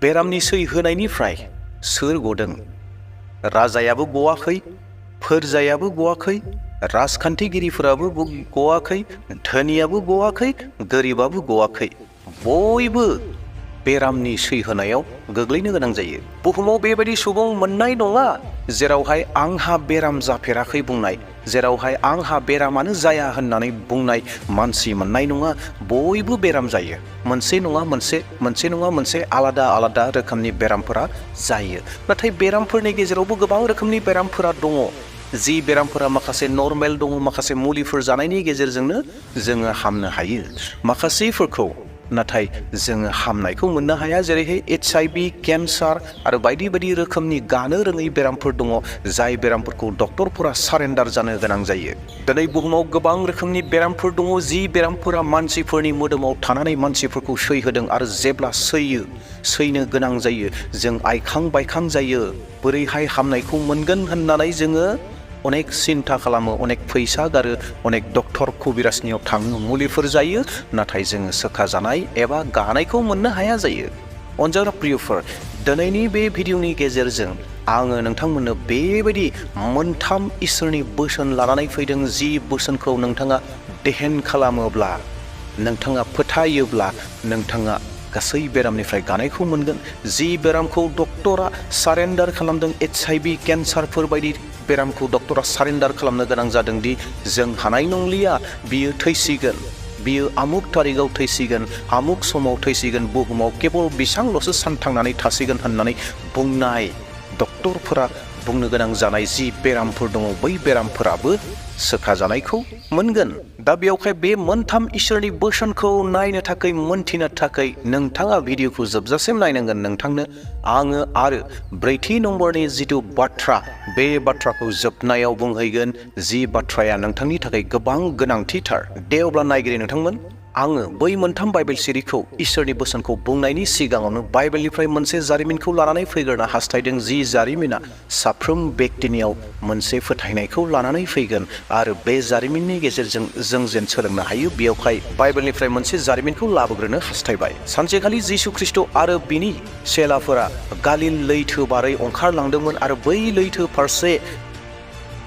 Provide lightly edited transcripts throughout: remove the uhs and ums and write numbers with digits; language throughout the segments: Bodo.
बेरामनि सैहोनायनिफ्राय सोर गदों? राजायाबो गवाखै, फोरजायाबो गवाखै, राजखान्थिगिरिफोराबो गवाखै, धोनियाबो गवाखै, गोरिबाबो गवाखै। बयबो बेरामनि सैहोनायाव गोग्लैनो गोनां जायो। बुहुमाव बेबायदि सुबुं मोननाय नङा जेरावहाय आंहा बेराम जाफेराखै बुंनाय, जेरावहाय आंहा बेरामानो जाया होननानै बुंनाय मानसि मोननाय नङा। बयबो बेराम जायो। मोनसे नङा मोनसे आलादा आलादा रोखोमनि बेरामफोरा जायो। नाथाय बेरामफोरनि गेजेरावबो गोबां रोखोमनि बेरामफोरा दङ। जि बेरामफोरा माखासे नर्मेल दङ, माखासे मुलिफोर जानायनि गेजेरजोंनो जोङो हामनो हायो। माखासेफोरखौ नाथाय जोङो हामनायखौ मोननो हाया, जेरैहाय HIV, केन्सार आरो बायदि बायदि रोखोमनि गानो रोङै बेरामफोर दङ, जाय बेरामफोरखौ डक्टरफोरा सारेन्डार जानो गोनां जायो। दिनै बुहुमाव गोबां रोखोमनि बेरामफोर दङ, जि बेरामफोरा मानसिफोरनि मोदोमाव थानानै मानसिफोरखौ सैहोदों आरो जेब्ला सैनो गोनां जायो जों आइखां बायखां जायो। बोरैहाय हामनायखौ मोनगोन होननानै जोङो अनेक सिन्था खालामो, अनेक फैसा गारो, अनेक डक्टर कबिराजनियाव थाङो, मुलिफोर जायो, नाथाय जोङो सोखाजानाय एबा गानायखौ मोननो हाया जायो। अनजाग्रा प्रियफोर, दिनैनि बे भिडिअनि गेजेरजों आङो नोंथांमोननो बेबायदि मोनथाम इसोरनि बोसोन लानानै फैदों। जि बोसोनखौ नोंथाङा देहेन खालामोब्ला, नोंथाङा फोथायोब्ला, नोंथाङा गासै बेरामनिफ्राय गानायखौ मोनगोन। जि बेरामखौ डक्टरा सारेन्डार खालामदों, HIV, केन्सारफोर बायदि बेरामखौ डक्टरा सारेन्डार खालामनो गोनां जादों दि जों हानाय नंलिया, बियो थैसिगोन, बियो आमुक तारिखाव थैसिगोन, आमुक समाव थैसिगोन, बुहुमाव केबल बेसांल'सो सान थांनानै थासिगोन होननानै बुंनाय डक्टरफोरा बुंनो गोनां जानाय जि बेरामफोर दङ, बै बेरामफोराबो सोखाजानायखौ मोनगोन। दा बेयावहाय बे मोनथाम इसोरनि बोसोनखौ नायनो थाखाय, मोनथिनो थाखाय नोंथाङा भिडिअखौ जोबजासिम नायनांगोन। नोंथांनो आङो आरो ब्रैथि नम्बरनि जिथु बाथ्रा, बे बाथ्राखौ जोबनायाव बुंहैगोन, जि बाथ्राया नोंथांनि थाखाय गोबां गोनांथिथार। दे अब्ला नायगिरि नोंथांमोन, आङो बै मोनथाम बाइबेल सिरिखौ इसोरनि बोसोनखौ बुंनायनि सिगाङावनो बाइबेलनिफ्राय मोनसे जारिमिनखौ लानानै फैग्रोनो हास्थायदों। जि जारिमिना साफ्रोम बेक्तिनियाव मोनसे फोथायनायखौ लानानै फैगोन आरो बे जारिमिननि गेजेरजों जों जेन सोलोंनो हायो, बेयावहाय बाइबेलनिफ्राय मोनसे जारिमिनखौ लाबोग्रोनो हास्थायबाय। सानसेखालि जिसु ख्रिस्ट' आरो बिनि चेलाफोरा गालिल लैथो बारै ओंखारलांदोंमोन आरो बै लैथो फारसे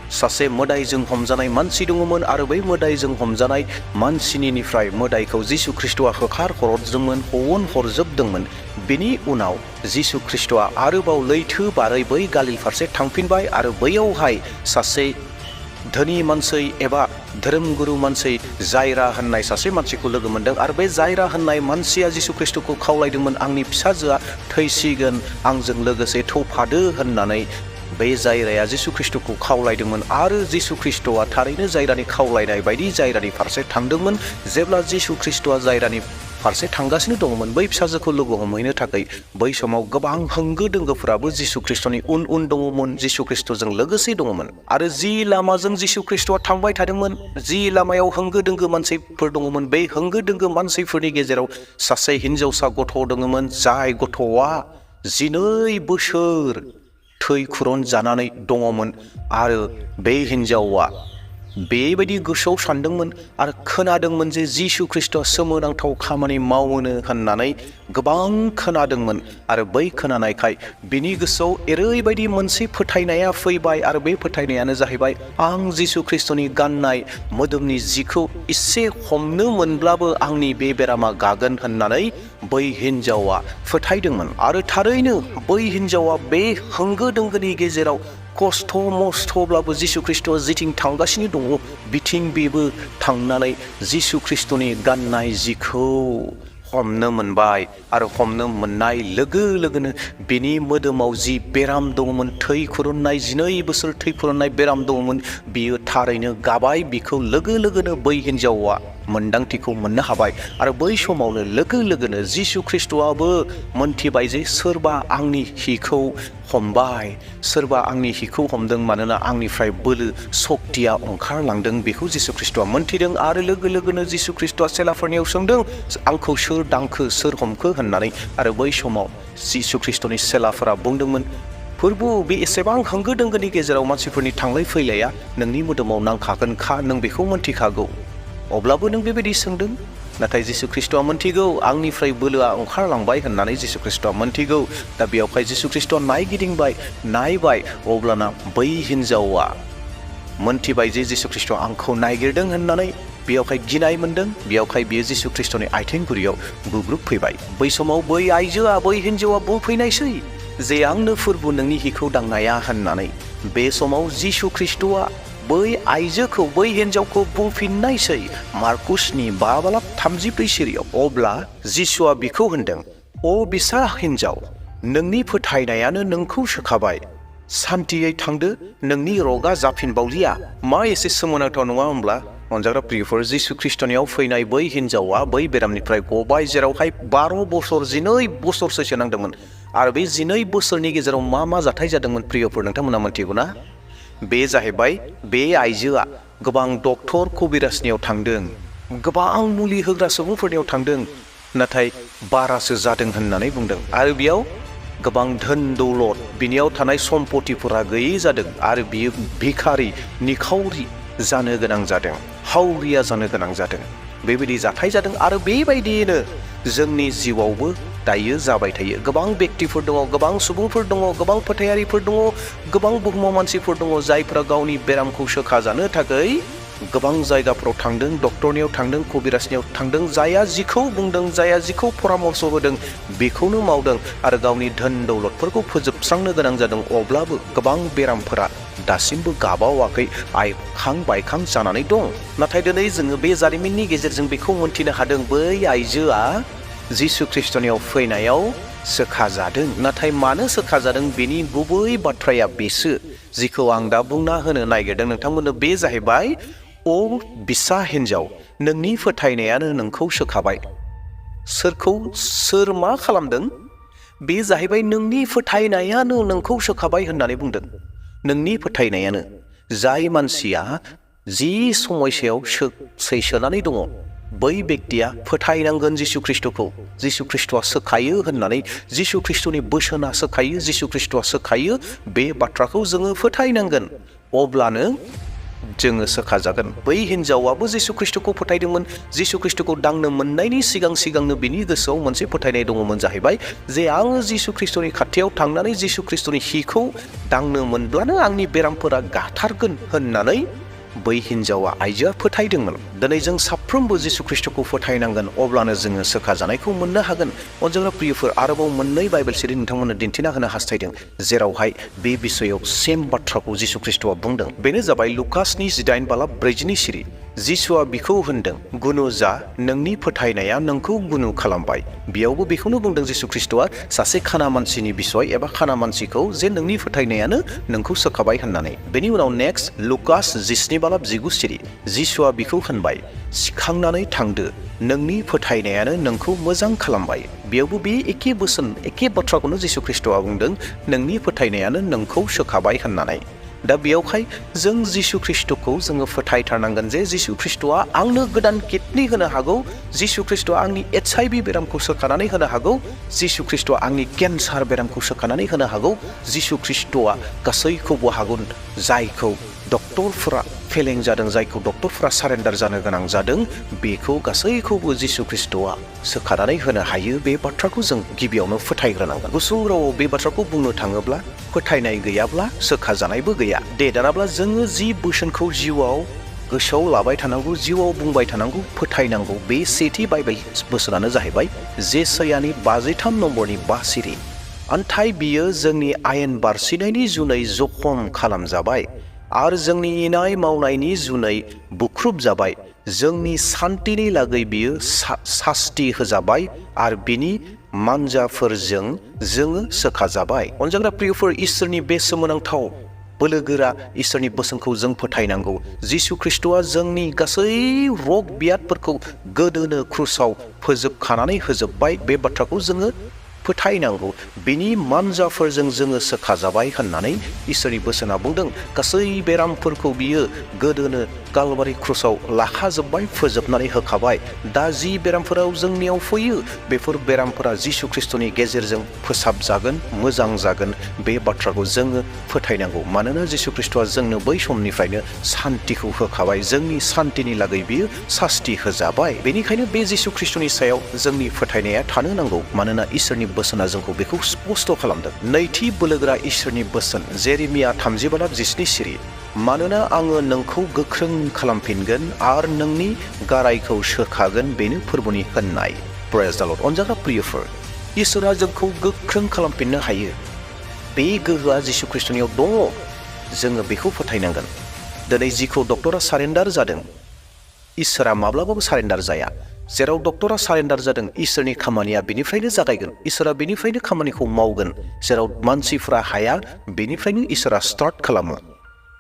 सासे मोदायजों हमजानाय मानसि दङमोन आरो बै मोदायजों हमजानाय मानसिनिफ्राय मोदायखौ जिसु ख्रिस्ट'आ होखार हरजोबदोंमोन। बेनि उनाव जिसु ख्रिस्ट'आ आरोबाव लैथो बारै बै गालिल फारसे थांफिनबाय आरो बैयावहाय सासे धोनि मानसि एबा धोरोमगुरु मानसि जायरा होननाय सासे मानसिखौ लोगो मोनदों आरो बे जायरा होननाय मानसिया जिसु ख्रिस्ट'खौ खावलायदोंमोन, आंनि फिसाजोआ थैसिगोन, आंजों लोगोसे थौफादो होननानै। बे जायराया जिसु ख्रिस्ट'खौ खावलायदोंमोन आरो जिसु ख्रिस्ट'आ थारैनो जायरानि खावलायनाय बायदि जायरानि फारसे थांदोंमोन। जेब्ला जिसु ख्रिस्ट'आ जायरानि फारसे थांगासिनो दङमोन बै फिसाजोखौ लोगो हमहैनो थाखाय, बै समाव गोबां होंगो दोंगोफोराबो जिसु ख्रिस्ट'नि उन उन दङमोन, जिसु ख्रिस्ट'जों लोगोसे दङमोन। आरो जि लामाजों जिसु ख्रिस्ट'आ थांबाय थादोंमोन, जि लामायाव होंगो दोंगो मानसिफोर दङमोन, बे होंगो दोंगो मानसिफोरनि गेजेराव सासे हिनजावसा गथ' दङमोन, जाय गथ'आ 12 बोसोर थै खुरन जानानै दङमोन। आरो बे हिनजावा बेबायदि गोसोआव सानदोंमोन आरो खोनादोंमोन जे जिसु ख्रिस्ट'आ सोमोनांथाव खामानि मावोनो होननानै गोबां खोनादोंमोन। आरो बै खोनानायखाय बिनि गोसोआव ओरैबायदि मोनसे फोथायनाया फैबाय आरो बे फोथायनायानो जाहैबाय, आं जिसु ख्रिस्ट'नि गाननाय मोदोमनि जिखौ एसे हमनो मोनब्लाबो आंनि बे बेरामा गागोन होननानै बै हिनजावा फोथायदोंमोन। आरो थारैनो बै हिनजावा बे होंगो दोंगोनि गेजेराव खस्थ' मस्थ'ब्लाबो जिसु ख्रिस्ट'आ जेथिं थांगासिनो दङ बिथिं बेबो थांनानै जिसु ख्रिस्ट'नि गाननाय जिखौ हमनो मोनबाय। आरो हमनो मोननाय लोगो लोगोनो बिनि मोदोमाव जि बेराम दङमोन, थै खुरुननाय, 12 बोसोर थै खुरुननाय बेराम दङमोन, बियो थारैनो गाबाय। बिखौ लोगो लोगोनो बै हिनजावा मोन्दांथिखौ मोननो हाबाय। आरो बै समावनो लोगो लोगोनो जिसु ख्रिस्ट'आबो मोनथिबाय जे सोरबा आंनि हिखौ हमबाय, सोरबा आंनि हिखौ हमदों, मानोना आंनिफ्राय बोलो सक्तिया ओंखारलांदों। बेखौ जिसु ख्रिस्ट'आ मोनथिदों आरो लोगो लोगोनो जिसु ख्रिस्ट'आ चेलाफोरनियाव सोंदों, आंखौ सोर दांखो, सोर हमखो होननानै। आरो बै समाव जिसु ख्रिस्ट'नि चेलाफोरा बुंदोंमोन, फोरबु, बे एसेबां होंगो दोंगोनि गेजेराव मानसिफोरनि थांलाय फैलाया नोंनि मोदोमाव नांखागोनखा, नों बेखौ मोनथिखागौ, अब्लाबो नों बेबायदि सोंदों। नाथाय जिसु ख्रिस्ट'आ मोनथिगौ आंनिफ्राय बोलोआ ओंखारलांबाय होननानै जिसु ख्रिस्ट'आ मोनथिगौ। दा बेयावहाय जिसु ख्रिस्ट'आ नायगिदिंबाय, नायबाय, अब्लाना बै हिन्जावा मोनथिबाय जे जिसु ख्रिस्ट'आ आंखौ नायगिरदों होननानै बेयावहाय गिनाय मोनदों। बेयावहाय बियो जिसु ख्रिस्ट'नि आथिं गुरियाव गुग्रुबफैबाय। बै समाव बै आइजोआ, बै हिन्जावा बुंफैनायसै जे आंनो फोरबु नोंनि हिखौ दांनाया होननानै। बे समाव जिसु ख्रिस्ट'आ बै आइजोखौ, बै हिन्जावखौ बुंफिननायसै मार्कुसनि 5:34 सिरियाव। अब्ला जिसुआ बिखौ होनदों, अ बिसा हिन्जाव, नोंनि फोथायनायानो नोंखौ सोखाबाय, सान्थियै थांदो, नोंनि रगा जाफिनबावलिया। मा एसे सोमोनांथाव नङा होमब्ला अनजाग्रा प्रियफोर, जिसु ख्रिस्ट'नियाव फैनाय बै हिन्जावा बै बेरामनिफ्राय गबाय, जेरावहाय 12 बोसोर 12 बोसोरसो नांदोंमोन। आरो बे 12 बोसोरनि गेजेराव मा जाथाय जादोंमोन प्रियफोर, नोंथांमोना मोनथिगौ ना? बे जाहैबाय बे आइजोआ गोबां डक्टर कबिराजनियाव थांदों, गोबां मुलि होग्रा सुबुंफोरनियाव थांदों, नाथाय बारासो जादों होननानै बुंदों। आरो बेयाव गोबां धोन दौलत, बिनियाव थानाय सम्पतिफोरा गैयै जादों। आरो बियो भिखारि, निखावरि जानो गोनां जादों, हावरिया जानो गोनां जादों। बेबायदि जाथाय जादों। आरो बेबायदियैनो जोंनि जिउआवबो दायो जाबाय थायो। गोबां बेक्तिफोर दङ, गोबां सुबुंफोर दङ, गोबां फोथायारिफोर दङ, गोबां बुहुमाव मानसिफोर दङ जायफोरा गावनि बेरामखौ सोखाजानो थाखाय गोबां जायगाफोराव थांदों, डक्टरनियाव थांदों, कबिराजनियाव थांदों, जाया जिखौ बुंदों, जाया जिखौ परामर्श होदों बेखौनो मावदों आरो गावनि धोन दौलतफोरखौ फोजोबस्रांनो गोनां जादों। अब्लाबो गोबां बेरामफोरा दासिमबो गाबावाखै, आयखां बायखां जानानै दं। नाथाय दिनै जोङो बे जारिमिननि गेजेरजों बेखौ मोनथिनो हादों, बै आइजोआ जिसु ख्रिस्ट'नियाव फैनायाव सोखाजादों। नाथाय मानो सोखाजादों बेनि गुबै बाथ्राया बेसो जिखौ आं दा बुंना होनो नागिरदों नोंथांमोननो। बे जाहैबाय, अ बिसा हिन्जाव, नोंनि फोथायनायानो नोंखौ सोखाबाय। सोर मा खालामदों? बे जाहैबाय नोंनि फोथायनायानो नोंखौ सोखाबाय होननानै बुंदों। नोंनि फोथायनायानो। जाय मानसिया जि समयसायाव सैसोनानै दङ, बै बेक्तिया फोथायनांगोन जिसु ख्रिस्ट'खौ। जिसु ख्रिस्ट'आ सोखायो होननानै, जिसु ख्रिस्ट'नि बोसोना सोखायो, जिसु ख्रिस्ट'आ सोखायो, बे बाथ्राखौ जोङो फोथायनांगोन। अब्लानो जोङो सोखाजागोन। बै हिन्जावाबो जिसु ख्रिस्ट'खौ फोथायदोंमोन। जिसु ख्रिस्ट'खौ दांनो मोननायनि सिगांनो बिनि गोसोआव मोनसे फोथायनाय दङमोन जाहैबाय जे आङो जिसु ख्रिस्ट'नि खाथियाव थांनानै जिसु ख्रिस्ट'नि हिखौ दांनो मोनब्लानो आंनि बेरामफोरा गाथारगोन होननानै बै हिन्जावा, आइजोआ फोथायदोंमोन। दिनै जों साफ्रोमबो जिसु ख्रिस्ट'खौ फोथायनांगोन, अब्लानो जोङो सोखाजानायखौ मोननो हागोन। अनजाग्रा प्रियफोर, आरोबाव मोननै बाइबेल सिरि नोंथांमोननो दिन्थिना होनो हास्थायदों जेरावहाय बे बिसयाव सेम बाथ्राखौ जिसु ख्रिस्ट'आ बुंदों। बेनो जाबाय लुकासनि 18:40 सिरि। जिसुआ बिखौ होनदों, गुनु जा, नोंनि फोथायनाया नोंखौ गुनु खालामबाय। बेयावबो बेखौनो बुंदों जिसु ख्रिस्ट'आ सासे खाना मानसिनि बिसय एबा खाना मानसिखौ, जे नोंनि फोथायनायानो नोंखौ सोखाबाय होननानै। बेनि उनाव नेक्स्ट लुकास 19:9 सिरि। जिसुआ बिखौ होनबाय, सिखांनानै थांदो, नोंनि फोथायनायानो नोंखौ मोजां खालामबाय। बेयावबो बे एखे बाथ्राखौनो जिसु ख्रिस्ट'आ बुंदों, नोंनि फोथायनायानो नोंखौ सोखाबाय होननानै। दा बेयावहाय जों जिसु ख्रिस्ट'खौ जोङो फोथायथारनांगोन जे जिसु ख्रिस्ट'आ आंनो गोदान किडनि होनो हागौ, जिसु ख्रिस्ट'आ आंनि HIV बेरामखौ सोखानानै होनो हागौ, जिसु ख्रिस्ट'आ आंनि केन्सार बेरामखौ सोखानानै होनो हागौ। जिसु ख्रिस्ट'आ गासैखौबो हागौ, जायखौ डक्टरफोरा फेलें जादों, जायखौ डक्टरफोरा सारेन्डार जानो गोनां जादों, बेखौ गासैखौबो जिसु ख्रिस्ट'आ सोखानानै होनो हायो। बे बाथ्राखौ जों गिबियावनो फोथायग्रोनांगोन। गुसुं रावाव बे बाथ्राखौ बुंनो थाङोब्ला, फोथायनाय गैयाब्ला सोखाजानायबो गैया। दे दानाब्ला जोङो जि बोसोनखौ जिउआव गोसोआव लाबाय थानांगौ, जिउआव बुंबाय थानांगौ, फोथायनांगौ। बे सेथि बाइबेल बोसोनानो जाहैबाय जेसायानि 53 नम्बरनि 5 सिरि। अन्थाय बियो जोंनि आयेन बारसिनायनि जुनै जखम खालामजाबाय आरो जोंनि इनाय मावनायनि जुनै बुख्रुब जाबाय। जोंनि सान्तिनि लागै बियो सास्ति होजाबाय आरो बिनि मानजाफोरजों जोङो सोखाजाबाय। अनजाग्रा प्रियफोर, इसोरनि बे सोमोनांथाव बोलोगोरा इसोरनि बोसोनखौ जों फोथायनांगौ। जिसु ख्रिस्ट'आ जोंनि गासै रग बियादफोरखौ गोदोनो क्रुसाव फोजोबखानानै होजोबबाय। बे बाथ्राखौ जोङो फोथायनांगौ बिनि मानजाफोरजों जोङो सोखाजाबाय होननानै इसोरनि बोसोना बुंदों। गासै बेरामफोरखौ बियो गोदोनो कालभारि क्रुसाव लाखाजोब्बाय, फोजोबनानै होखाबाय। दा जि बेरामफोराव जोंनियाव फैयो बेफोर बेरामफोरा जिसु ख्रिस्ट'नि गेजेरजों फोसाबजागोन, मोजां जागोन। बे बाथ्राखौ जोङो फोथायनांगौ। मानोना जिसु ख्रिस्ट'आ जोंनो बै समनिफ्रायनो सान्तिखौ होखाबाय। जोंनि सान्तिनि लागै बियो सास्ति होजाबाय। बेनिखायनो बे जिसु ख्रिस्ट'नि सायाव जोंनि फोथायनाया थानो नांगौ। मानोना इसोरनि बोसोना जोंखौ बेखौ स्पष्ट खालामदों। नैथि बोलोगोरा इसोरनि बोसोन, जेरेमिया 30:7 सिरि। मानोना आङो नोंखौ गोख्रों खालामफिनगोन आरो नोंनि गारायखौ सोखागोन, बेनो फोरबोनि होननाय। प्रेज द लर्ड। अनजाग्रा प्रियफोर, इसोरा जोंखौ गोख्रों खालामफिननो हायो। बे गोहोआ जिसु ख्रिस्ट'नियाव दङ। जोङो बेखौ फोथायनांगोन। दिनै जिखौ डक्टरा सारेन्डार जादों, इसोरा माब्लाबाबो सारेन्डार जाया। जेराव डक्टरा सारेन्डार जादों, इसोरनि खामानिया बेनिफ्रायनो जागायगोन। इसोरा बेनिफ्रायनो खामानिखौ मावगोन। जेराव मानसिफ्रा हाया, बेनिफ्रायनो इसोरा स्टार्ट खालामो।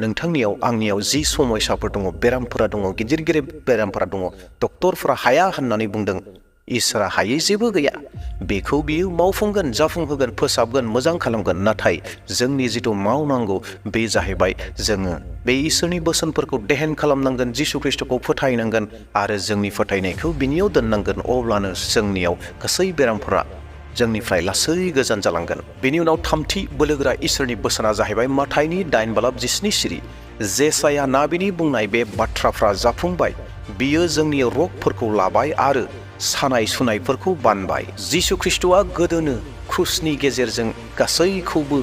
नोंथांनियाव आंनियाव जि समयसाफोर दङ, बेरामफोरा दङ, गिदिर गिदिर बेरामफोरा दङ, डक्टरफोरा हाया होननानै बुंदों, इसोरा हायै जेबो गैया। बेखौ बियो मावफुंगोन, जाफुंहोगोन, फोसाबगोन, मोजां खालामगोन। नाथाय जोंनि जिथु मावनांगौ बे जाहैबाय जोङो बे इसोरनि बोसोनफोरखौ देहेन खालामनांगोन, जिसु ख्रिस्ट'खौ फोथायनांगोन आरो जोंनि फोथायनायखौ बिनियाव दोननांगोन। अब्लानो जोंनियाव गासै बेरामफोरा जोंनिफ्राय लासै गोजान जालांगोन। बेनि उनाव थामथि बोलोगोरा इसोरनि बोसोना जाहैबाय माथाइनि 9:17 सिरि। जेसाया नाबिनि बुंनाय बे बाथ्राफ्रा जाफुंबाय। बियो जोंनि रगफोरखौ लाबाय आरो सानाय सुनायफोरखौ बानबाय। जिसु ख्रिस्ट'आ गोदोनो क्रुसनि गेजेरजों गासैखौबो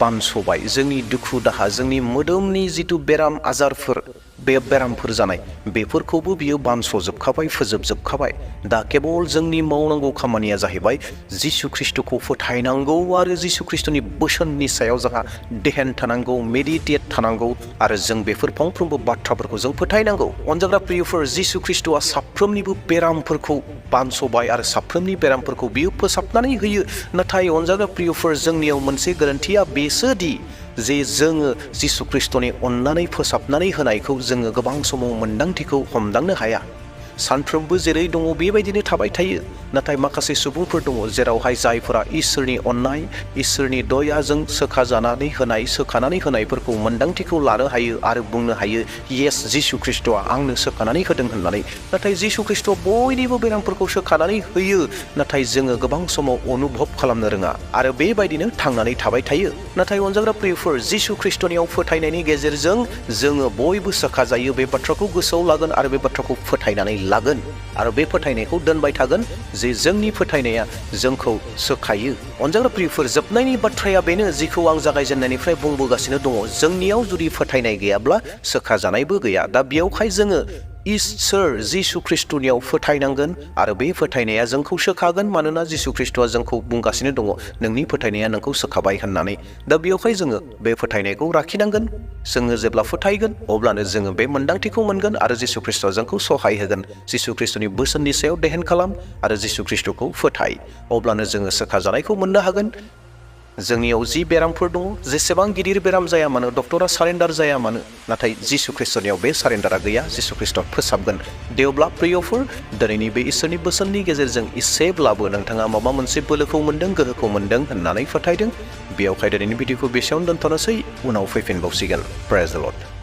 बानस'बाय। जोंनि दुखु दाहा, जोंनि मोदोमनि जिथु बेराम आजारफोर, बे बेरामफोर जानाय, बेफोरखौबो बियो बानस'जोबखाबाय, फोजोबजोबखाबाय। दा केबल जोंनि मावनांगौ खामानिया जाहैबाय जिसु ख्रिस्ट'खौ फोथायनांगौ आरो जिसु ख्रिस्ट'नि बोसोननि सायाव जोंहा देहेन थानांगौ, मेडिटेट थानांगौ आरो जों बेफोर फंफ्रोमबो बाथ्राफोरखौ जों फोथायनांगौ। अनजाग्रा प्रियफोर, जिसु ख्रिस्ट'आ साफ्रोमनिबो बेरामफोरखौ बानस'बाय आरो साफ्रोमनि बेरामफोरखौ बियो फोसाबनानै होयो। नाथाय अनजाग्रा प्रियफोर, जोंनियाव मोनसे गोरोन्थिया बेसोदि जे जोङो जिसु ख्रिस्ट'नि अननानै फोसाबनानै होनायखौ जोङो गोबां समाव मोन्दांथिखौ हमदांनो हाया। सानफ्रोमबो जेरै दङ बेबायदिनो थाबाय थायो। नाथाय माखासे सुबुंफोर दङ जेरावहाय जायफोरा इसोरनि अननाय, इसोरनि दयाजों सोखाजानानै होनाय, सोखानानै होनायफोरखौ मोन्दांथिखौ लानो हायो आरो बुंनो हायो, येस, जिसु ख्रिस्ट'आ आंनो सोखानानै होदों होननानै। नाथाय जिसु ख्रिस्ट'आ बयनिबो बेरामफोरखौ सोखानानै होयो। नाथाय जोङो गोबां समाव अनुभब खालामनो रोङा आरो बेबायदिनो थांनानै थाबाय थायो। नाथाय अनजाग्रा प्रियफोर, जिसु ख्रिस्ट'नियाव फोथायनायनि गेजेरजों जोङो बयबो सोखाजायो। बे बाथ्राखौ गोसोआव लागोन आरो बे बाथ्राखौ फोथायनानै लागोन आरो बे फोथायनायखौ दोनबाय थागोन जे जोंनि फोथायनाया जोंखौ सोखायो। अनजाग्रा प्रियफोर, जोबनायनि बाथ्राया बेनो जिखौ आं जागायजेननायनिफ्राय बुंबोगासिनो दङ। जोंनियाव जुदि फोथायनाय गैयाब्ला सोखाजानायबो गैया। दा बेयावहाय जोङो इसोर जिसु ख्रिस्ट'नियाव फोथायनांगोन आरो बे फोथायनाया जोंखौ सोखागोन। मानोना जिसु ख्रिस्ट'आ जोंखौ बुंगासिनो दङ, नोंनि फोथायनाया नोंखौ सोखाबाय होननानै। दा बेयावहाय जोङो बे फोथायनायखौ लाखिनांगोन। जोङो जेब्ला फोथायगोन अब्लानो जोङो बे मोन्दांथिखौ मोनगोन आरो जिसु ख्रिस्ट'आ जोंखौ सहाय होगोन। जिसु ख्रिस्ट'नि बोसोननि सायाव देहेन खालाम आरो जिसु ख्रिस्ट'खौ फोथाय। अब्लानो जोङो सोखाजानायखौ मोननो हागोन। जोंनियाव जि बेरामफोर दङ, जेसेबां गिदिर बेराम जाया मानो, डक्टरा सारेन्डार जाया मानो, नाथाय जिसु ख्रिस्ट'नियाव बे सारेन्डारा गैया। जिसु ख्रिस्ट'आ फोसाबगोन। देवब्ला प्रियफोर, दिनैनि बे इसोरनि बोसोननि गेजेरजों एसेब्लाबो नोंथाङा माबा मोनसे बोलोखौ मोन्दों, गोहोखौ मोन्दों होननानै फोथायदों। बेयावहाय दिनैनि भिडिअखौ बेसेयावनो दोनथ'नोसै। उनाव फैफिनबावसिगोन। प्रेज द लर्ड।